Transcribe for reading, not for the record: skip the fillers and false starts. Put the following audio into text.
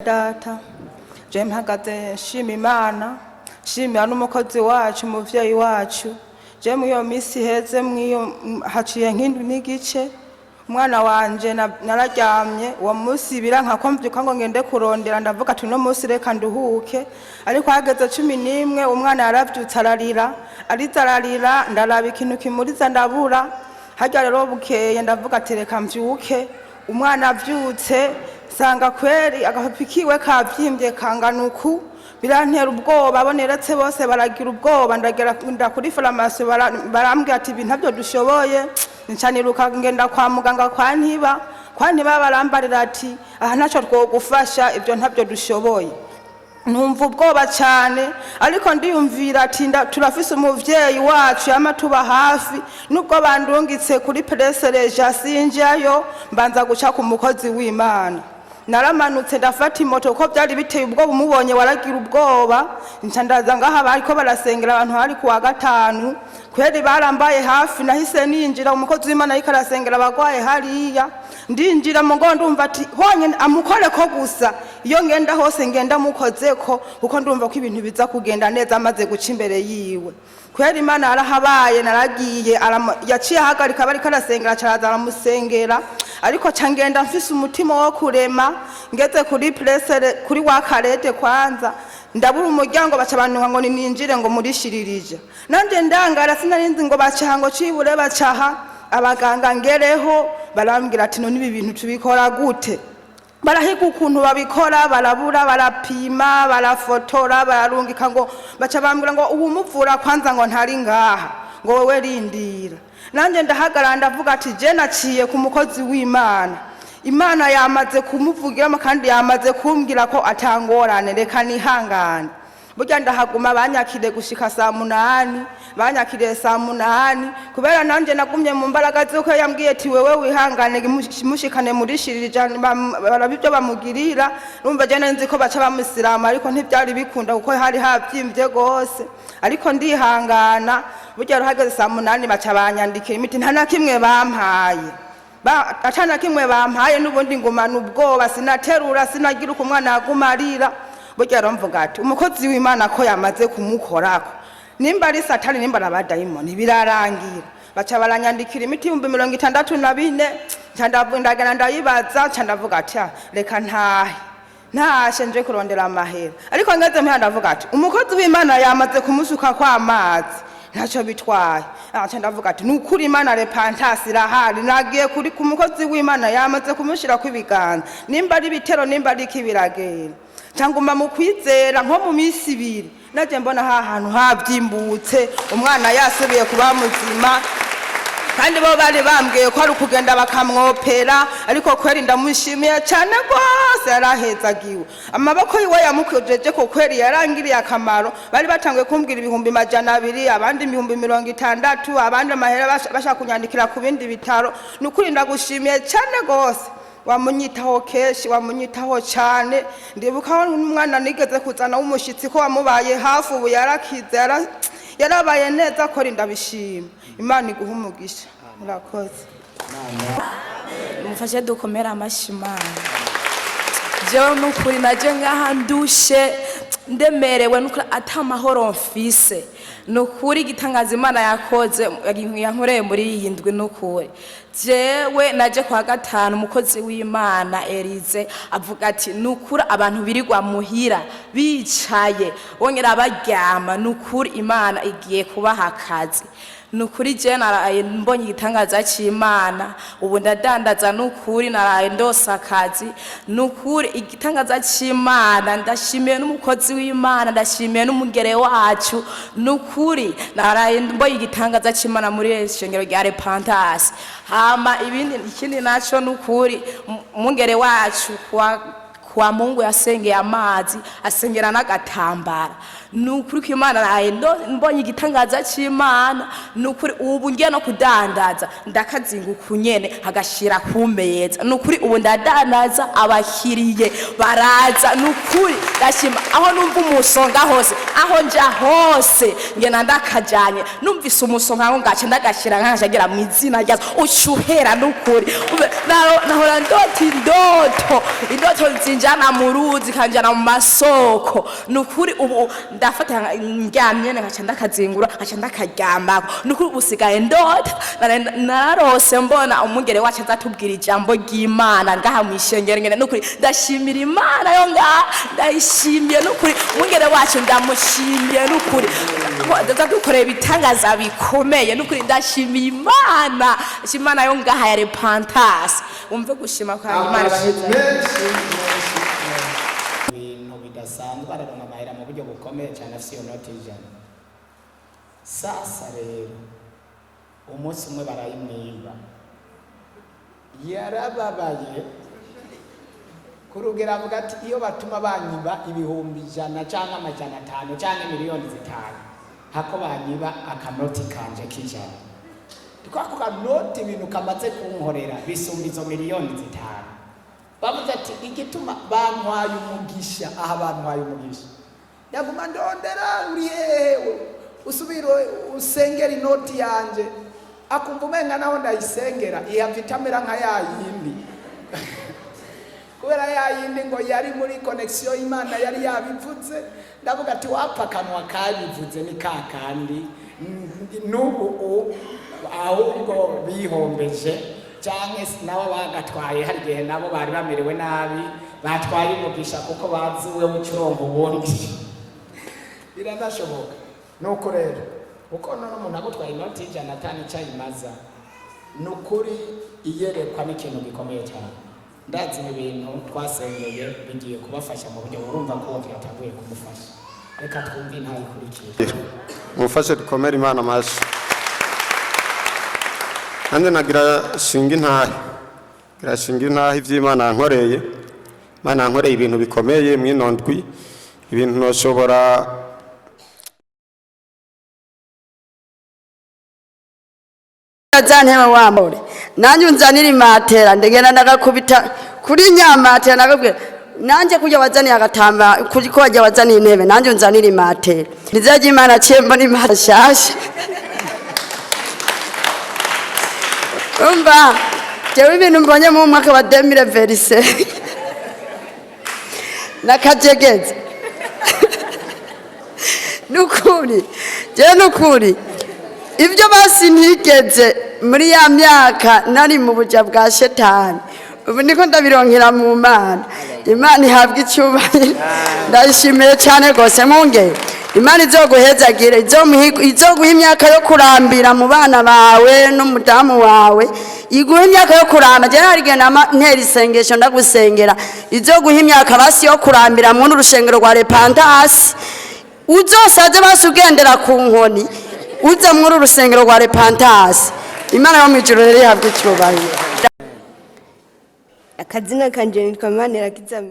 Data, je mpagaze nshima Imana, nshimira n'umukozi wacu, umuvyeyi wacu. Je muri iyo minsi iheze, mw'iyo haciye nk'indwi n'igice, umwana wanje nararyamye uwo munsi biranka ko mvyuka ngo ngende kurondera. Ndavuga ati: "Uno munsi reka nduhuke." Ariko hageze 11, umwana yaravyutse ararira, ariza ararira. Ndaraba ikintu kimuriza ndabura. Harya rero bukeye ndavuga ati: "Reka mvyuke." Umwana avyutse nsanga kweri agapapi kiwe kavyimbye kangana uku. Birantera ubwoba, abo neretse bose baragira ubwoba. Ndagera nda kuri farumasi, barambwira ati: "Ibi ntabyo dushoboye." Nca niruka ngenda kwa muganga kwa Ntiba. Kwa Ntiba barambarira ati: "Aha ntacyo twogufasha, ibyo ntabyo dushoboye." Numva ubwoba cyane, ariko ndiyumvira ati: "Turafise umuvyeyi wacu yama tuba hafi." Nubwo bandungitse kuri presereja, sinjayo, mbanza guca ku mukozi w'Imana. Naramanutse ndafata imoto kuko byari biteye ubwoba, umubonye waragira ubwoba. Nca ndaza ngaha bariko barasengera abantu, hari kuwa gatanu. Kweri barambaye hafi. Nahise ninjira, umukozi w'Imana ariko arasengera abagwaye hariya. Ndinjira mu ngo, ndumva ati honyine amukoreko gusa. Iyo ngenda hose ngenda mukozeko, kuko ndumva ko ibintu biza kugenda neza amaze guca imbere yiwe. Kweri Imana yarahabaye. Naragiye, yaciye ahagarika bariko arasengera, caraza aramusengera. Ariko ca ngenda mfise umutima wo kurema. Ngeze kuri presere, kuri wa karete kwanza, ndabura umuryango. Baca bantuka ngo ninjire ngo murishiririje. Nanje ndangara, sinarinzi ngo bacaha ngo cibure bacaha. Abaganga ngereho barambwira ati: "None ibi bintu tubikora gute?" Barahiga ukuntu babikora barabura, barapima, barafotora, bararungika ngo baca bambwira ngo uwumuvura kwanza ngo ntari ngaha, ngo wewe rindira. Nanjye ndahagarara, ndavuga ati: "Je naciye ku mukozi w'Imana, Imana yamaze kumuvugiramo kandi yamaze kumbwira ko atangorane, reka nihangane." Burya ndahaguma, banyakiriye gushika saa 8. Banyakiriye saa 8 kubera nanjye nagumye mu mbaraga z'uko yambwiye ati: "Wewe wihangane, mushikane murishirije, baraba ibyo bamugirira." Numva je nari nzi ko baca bamusiramu, ariko ntibyari bikunda kuko hari havyimbye gose. Ariko ndihangana. Burya ruhageze saa 8 baca banyandikira imiti, nta na kimwe bampaye. Ata na kimwe bampaye. N'ubundi ngumana ubwoba, sinaterura, sinagira uko umwana yaguma arira. Burya rero mvuga ati: "Umukozi w'Imana ko yamaze kumukorako, nimba ari Satani, nimba ari abadayimoni, birarangira." Baca baranyandikira imiti 64,000. Nca ndagenda ndayibaza. Nca ndavuga ati: "Ah, reka ntahe." Ntashe nje kurondera amahera, ariko ngeze muhira ndavuga ati: "Umukozi w'Imana yamaze kumusuka kw'amazi, ntacyo bitwaye." Aca ndavuga ati: "Nukuri Imana repantasi irahari." Nagiye kuri ku mukozi w'Imana, yamaze kumushirako ibiganza, nimba ari ibitero, nimba ari iki, biragenda. Nguma mu kwizera. Nko mu minsi 2 naje mbona ha hantu havyimbutse, umwana yasubiye kuba muzima. Kandi bo bari bambwiye ko ari ukugenda bakamwopera. Ariko kweri ndamushimiye cyane rwose, yarahezagiwe. Amaboko yiwe yamukojeje ko kweri yarangiriye akamaro. Bari batanguye kumbwira 200,000, abandi 60,000, abandi amahera bashaka kunyandikira ku bindi bitaro. Ni ukuri ndagushimiye cyane rwose, wamunyitaho kenshi, wamunyitaho cyane. Ndibuka n'umwana nigeze kuzana w'umushyitsi ko wamubaye hafi, ubu yarakize, yarabaye neza. Kora, ndabishima. Imana iguha umugisha, murakoze. Mufashe dukomere amashyi Imana. Jewe nukuri naje ngaha ndushe, ndemerewe, nukuri ata mahoro mfise. Nukuri igitangaza Imana yakoze, yankoreye muri iyi ndwi, nukuri jewe naje kwa gatanu, umukozi w'Imana Erize avuga ati: "Nukuri abantu birirwa muhira bicaye bongera baryama, nukuri Imana igiye kubaha akazi." Nukuri je naraye mbonye igitangaza c'Imana. Ubu ndadandaza, nukuri naraye ndose akazi. Nukuri igitangaza c'Imana, ndashimiye n'umukozi w'Imana, ndashimiye n'umugere wacu. Nukuri naraye mbonye igitangaza c'Imana muri iri shengero rya Repentance. Hama ibindi, ikindi naco, nukuri umungere wacu kwa Mungu yasengeye amazi, asengera n'agatambara. Nukuri ko Imana naraye mbonye igitangaza c'Imana. Nukuri ubu ngiye no kudandaza, ndakazinga ukunyene agashira ku meza. Nukuri ubu ndadandaza, abakiriye baraza. Nukuri ndashima. Aho numva umusonga hose, aho nja hose ngena ndakajanye. Numvise umusonga ngo ngaca ndagashira nkaja mu izina rya ucuhera. Nukuri nahora ndota indoto, indoto zinja. Yanjana mu ruzi, ikanjana mu masoko. Ni ukuri ubu ndafata ndyamye nkaca ndakazingura, nkaca ndakaryamako. Ni ukuri ubu usigaye ndota. Nararose mbona umungere wacu azatubwira ijambo ry'Imana ngaha mw'ishengero ngene. Nukuri ndashimira Imana yo ngaha, ndayishimiye nukuri. Umungere wacu ndamushimiye nukuri, aza dukorera ibitangaza bikomeye. Nukuri ndashimiye Imana, Imana yo ngaha ya Repentance. Wumve gushima kwa Imana. Amashyi Baheza. menshi menshi menshi. Ibintu bidasanzwe, araronka amahera mu buryo bukomeye cyane, afite iyo noti y'ijana. Sasa rero umunsi umwe barayimwiba, yarababaye ku rugero, avuga ati: "Iyo batuma banyiba 100,000 cyangwa 500 cyangwa 5 miliyoni hako banyiba akanoti kanje k'ijana, twako kanoti ibintu kamaze kunkorera bisumba izo 5 miliyoni." Bavuze ati: "Igituma bantwaye umugisha aha, bantwaye umugisha, ndaguma ndondera uri hehe usubire usengera inoti yanje." Akumva umenga naho ndayisengera ihava itamera nka ya yindi, kubera ya yindi ngo yari muri connexion, Imana yari yabivuze. Ndavuga ati: "Wapfa akanwa kabivuze ni ka kandi n'ubu ahubwo bihombeje cyangwa se nabo bagatwaye." Hari igihe nabo bari bamerewe nabi, batwaye umugisha kuko bazi we ucuronga ubundi, biranashoboka. Nuko rero uko none umuntu agutwaye inoti y'ijana atanu icyo ayimaza, ni ukuri iyerekwa ni ikintu gikomeye cyane. Ndazi ibi bintu twasengeye bigiye kubafasha mu buryo urumva ko uwo byatanguye kumufasha. Reka twumve intahe ikurikira. Mufashe dukomere Imana amashyi. Nanjye nagira shinga intahe, gira shinga intahe iby'Imana yankoreye. Imana yankoreye ibintu bikomeye mw'ino ndwi, ibintu ntoshobora. Za ntebe wambure, nanjye unzanira imatera, ndegenda ndagakubita kuri nyamatera, nakabwira nanjye kujya wazaniye agatamba kuri ko wajya wazaniye intebe, nanjye unzanira imatera. Nizajya Imana aciye mbona imatera nshasha. Umva, jewe ibintu mbonye mu mwaka wa 2025 nakajegeze. Nukuri jewe, nukuri ibyo basi ntigeze muri ya myaka nari mu buja bwa shetani, ubu niko ndabironkera mu Mana. Imana ihabwa icyubahiro, ndayishimiye cyane rwose. Mwungere, Imana izoguhezagire, izoguha imyaka yo kurambira mu bana bawe n'umudamu wawe, iguha imyaka yo kuramba. Jewe hari igihe nama ntera isengesho ndagusengera, izoguha imyaka basi yo kurambira muri urushengero rwa Repentance, uzosaze basi ugendera ku nkoni uza muri uru rusengero rwa Repentance. Imana yo mu ijuru rero ihabwa icyubahiro. Akazina kanje nitwa Manirakiza.